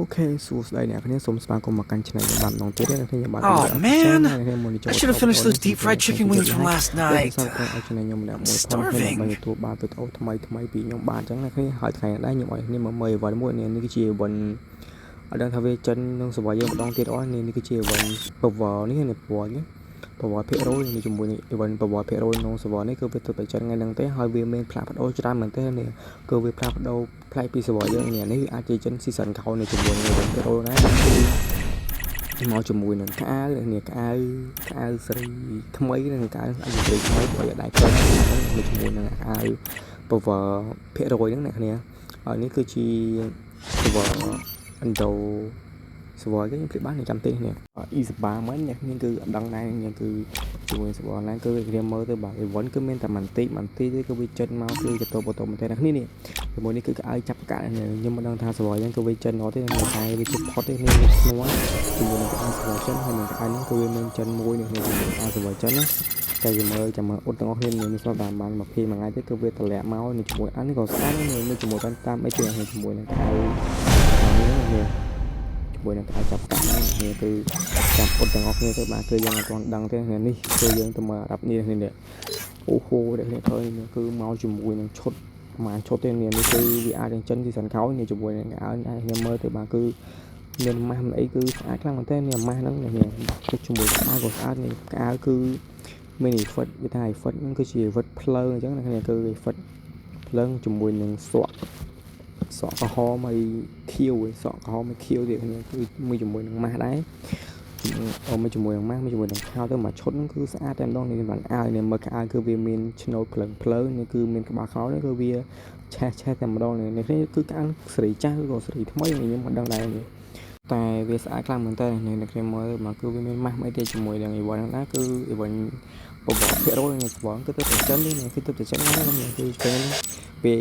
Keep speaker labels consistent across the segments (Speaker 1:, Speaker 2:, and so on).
Speaker 1: OK សួស្តីអ្នកគ្នាសូមស្វាគមន៍មកកាន់ channel ខ្ញុំបាទម្ដងទៀតអ្នកគ្នាខ្ញុំបាទ
Speaker 2: Oh man, I should have finished those deep fried chicken wings from last night.
Speaker 1: ឲ្យ channel ខ្ញុំម្នាក់មួយផងគ្នា
Speaker 2: Starving.
Speaker 1: ដើម្បីទទួលបានវីដេអូថ្មីថ្មីពីខ្ញុំបាទអញ្ចឹងអ្នកគ្នាហើយថ្ងៃនេះដែរខ្ញុំឲ្យគ្នាមកមើល event មួយនេះនេះគឺជា event អត់ដឹងថាវាចិននឹងសវយយើងម្ដងទៀតអត់នេះនេះគឺជា event power នេះនេះ power នេះ power ភាគរយនេះជាមួយនឹង event power ភាគរយក្នុង server នេះគឺវាទៅតែចិនថ្ងៃហ្នឹងទេហើយវាមានផ្លាស់ប្ដូរច្រើនមែនទេនេះគឺវាផ្លាស់ប្ដូរប្លែកពី server យើងនេះនេះវាអាចជាចិន season ក្រោយនេះជាមួយនឹង event ភាគរយដែរគឺមកជាមួយនឹងក្អៅនេះក្អៅក្អៅស្រីថ្មីនិងក្អៅអាចស្រីថ្មីព្រោះឲ្យដែរឃើញហ្នឹងនេះជាមួយនឹងក្អៅ power ភាគរយហ្នឹងអ្នកគ្នាហើយនេះគឺជា server Indo server គេខ្ញុំភ្លេចបានចាំទេនេះអ៊ីសបាមិញអ្នកគ្នាគឺអត់ដឹងដែរនេះគឺជាមួយ server ហ្នឹងគឺគ្នាមើលទៅបាទ event គឺមានតែបន្តិចបន្តិចទេគឺវាចិនមកគឺទៅបន្តមែនទេអ្នកគ្នានេះជាមួយនេះគឺក្អៅចាប់កាក់ខ្ញុំមិនដឹងថា server ហ្នឹងគឺវាចិនអត់ទេតែវាជិតផុតទេនេះធ្នាន់ជាមួយនឹងក្អៅ server ចិនហើយនឹងក្អៅហ្នឹងគឺវាមានចិនមួយនេះជាមួយក្អៅ server ចិនណាតែវាមើលចាំមើលអ៊ុតទាំងអស់គ្នាមានស្រាប់តាមបាន21ថ្ងៃទេគឺវាតម្លាក់មកនេះជាមួយអានេះក៏ស្អាតនេះជាមួយតាមតាមអីទៀតជាមួយនឹងក្អៅនេះនេះជាមួយនឹងក្អៅចាប់កាក់ហ្នឹងនេះគឺចាំអ៊ុតទាំងអស់គ្នាទៅបាទគឺយើងអត់ទាន់ដឹងទេនេះគឺយើងទៅមើលអារ៉ាប់នេះនេះអូហូអ្នកគ្នាឃើញគឺមកជាមួយនឹងឈុតប្រហែលឈុតទេនេះនេះគឺវាអាចនឹងចិន season ក្រោយនេះជាមួយនឹងក្អៅនេះខ្ញុំមើលទៅបាទគឺមានម៉ាស់អីគឺស្អាតខ្លាំងមែនទែននេះម៉ាស់ហ្នឹងនេះគឺជាមួយក្អៅក៏ស្អាតនេះក្អៅគឺមាន effect វាថា effect ហ្នឹងគឺជា effect ភ្លើងអញ្ចឹងណាគ្នាគឺ effect ភ្លើងជាមួយនឹងសក់សក់ក្រហមហើយខៀវសក់ក្រហមហើយខៀវទៀតគ្នាគឺមួយជាមួយនឹងម៉ាស់ដែរមួយជាមួយនឹងម៉ាស់មួយជាមួយនឹងខោទៅមួយឈុតហ្នឹងគឺស្អាតតែម្ដងនេះបានអាវនេះមើលខោអាវគឺវាមានឆ្នូតភ្លើងភ្លើងនេះគឺមានក្បាលខោនេះគឺវាឆេះឆេះតែម្ដងនេះនេះគឺក្អានសេរីចាស់ឬក៏សេរីថ្មីខ្ញុំមិនដឹងដែរនេះតែវាស្អាតខ្លាំងមែនតើនេះអ្នកខ្ញុំមើលមកគឺវាមានម៉ាស់អីទេជាមួយនឹង event ហ្នឹងដែរគឺ event ប្រវត្តិភាគរយនៃស្វងគឺទៅតែចិននេះគឺទៅតែចិនហ្នឹងណាគឺចិនវា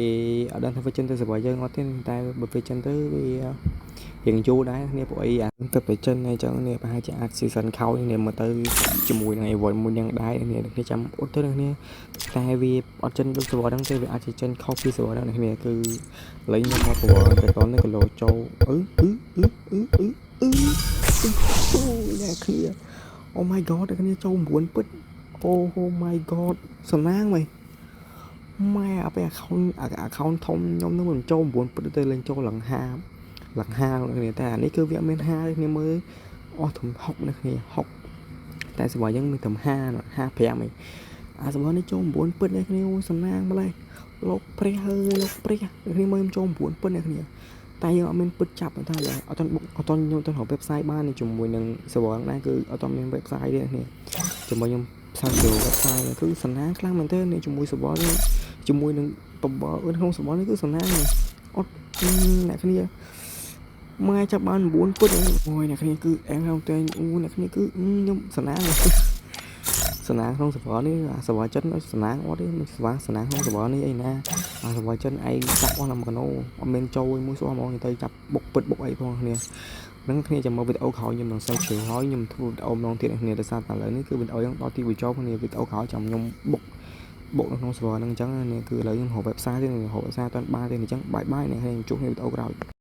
Speaker 1: អត់ដឹងថាវាចិនទៅសវយើងអត់ទេតែបើវាចិនទៅវារៀងយូរដែរគ្នាព្រោះអីអាទៅទៅចិនអីចឹងនេះប្រហែលជាអាច season ក្រោយនេះមើលទៅជាមួយនឹង event មួយនឹងដែរនេះគ្នាចាំអត់ទៅគ្នាតែវាអត់ចិនដូច server ហ្នឹងទេវាអាចជាចិនខុសពី server ហ្នឹងគ្នាគឺឥឡូវខ្ញុំមកប្រវត្តិតែតនេះគីឡូចូលអឺអឺអឺអឺអឺអឺអូអ្នកគ្នា Oh my god អ្នកគ្នាចូល9ពិត Oh my god សំណាងមម៉ែអាពេល account ធំខ្ញុំនឹងមិនចូល9ពិតទៅលេងចូលឡើង50ឡើង50អ្នកគ្នាតែអានេះគឺវាអត់មាន50ទេគ្នាមើលអស់ត្រឹម60អ្នកគ្នា60តែសវយយើងមានត្រឹម50 55ឯងអាសវយនេះចូល9ពិតអ្នកគ្នាអូសំណាងម្លេះលោកព្រះអើយលោកព្រះអ្នកគ្នាមើលចូល9ពិតអ្នកគ្នាតែយើងអត់មានពិតចាប់ថាអត់ទាន់បុកអត់ទាន់ខ្ញុំទៅរក website បានជាមួយនឹង server ហ្នឹងដែរគឺអត់ទាន់មាន website ទេអ្នកគ្នាជាមួយខ្ញុំផ្សាយចូល website គឺសំណាងខ្លាំងមែនទែននេះជាមួយ server នេះជាមួយនឹងបបរក្នុង server នេះគឺសំណាងអត់អ្នកគ្នាម៉ែចាប់បាន9ពុតអូយអ្នកគ្នាគឺអែមក្នុងតែអូអ្នកគ្នាគឺខ្ញុំសំណាងសំណាងក្នុង server នេះអា server ចិនសំណាងអត់ទេមិនស្វាសំណាងក្នុង server នេះអីណាអា server ចិនឯងចាប់អស់ដល់មួយកណូអត់មានចូលមួយសោះហ្មងទៅចាប់បុកពិតបុកអីផងគ្នានឹងគ្នាចាំមើលវីដេអូក្រោយខ្ញុំនឹងសើជ្រាវហើយខ្ញុំធ្វើវីដេអូម្ដងទៀតគ្នាដោយសារតែឥឡូវនេះគឺវីដេអូយើងដល់ទីបញ្ចប់គ្នាវីដេអូក្រោយចាំខ្ញុំបុកបុកនៅក្នុង server ហ្នឹងអញ្ចឹងនេះគឺឥឡូវខ្ញុំរក website ទេរក website អត់បានទេអញ្ចឹង bye bye អ្នកគ្នាជួបគ្នាវីដេអូក្រោយ។